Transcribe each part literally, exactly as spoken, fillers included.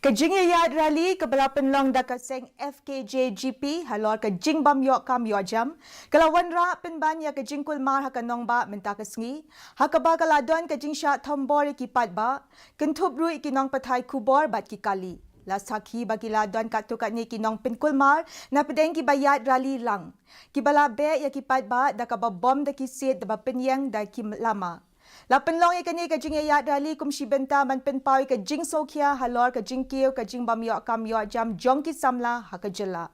Ka jingïaid rally kaba la pynlong da ka seng F K J G P halor ka jingbym ïoh kam ïoh jam, ka la wanrah pynban ïa ka jingkulmar ha ka nongbah mynta ka sngi, ha kaba ka la don ka jingshah thombor ïa ki paidbah, kynthup ruh ïa ki nongpathai khubor bad ki kali. La sakhi ba ki la don katto katne ki nongpynkulmar na pdeng kiba ïaid rally lang, kiba la beh ïa ki paidbah da kaba bom da ki siej da ba pynïeng da ki lama. La pynlong ïa kane ka jingïaid rally kum shi bynta ban pynpaw ïa ka jingsngewkhia halor ka jingkiew ka jingbym ïoh kam ïoh jam jong ki samla ha ka jylla.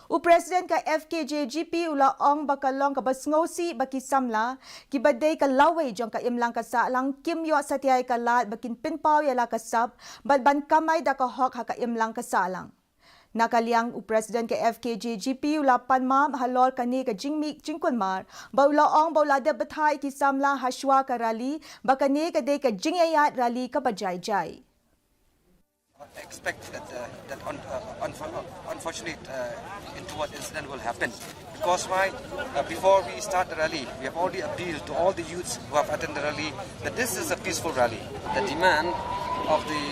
U President ka F K J G P u la ong ba ka long kaba sngewsih ba ki samla, kiba dei ka lawei jong ka imlang ka sahlang, kim ïoh satia ïa ka lad ba kin pynpaw ïa la ka sap bad ban kamai da ka hok ha ka imlang ka sahlang. Na ka liang u President ka F K J G P u la pan map halor kane ka jingmih jingkulmar, ba u la ong ba u la dep bthah ïa ki samla ha shuwa ka rally, ba kane ka dei ka jingïaid rally kaba jai jai. Expect that uh, that un, uh, unfor, uh, unfortunate uh, untoward incident will happen. Because why? Uh, before we start the rally, we have already appealed to all the youths who have attended the rally that this is a peaceful rally. The demand of the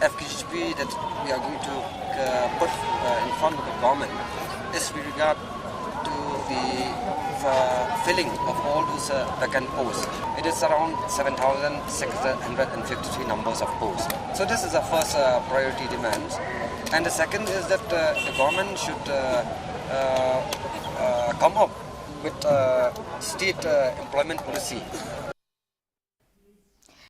F K G P that we are going to uh, put uh, in front of the government is with regard to the uh, filling of all those uh, vacant posts. It is around seven thousand six hundred fifty-three numbers of posts. So this is the first uh, priority demand. And the second is that uh, the government should uh, uh, uh, come up with uh, state uh, employment policy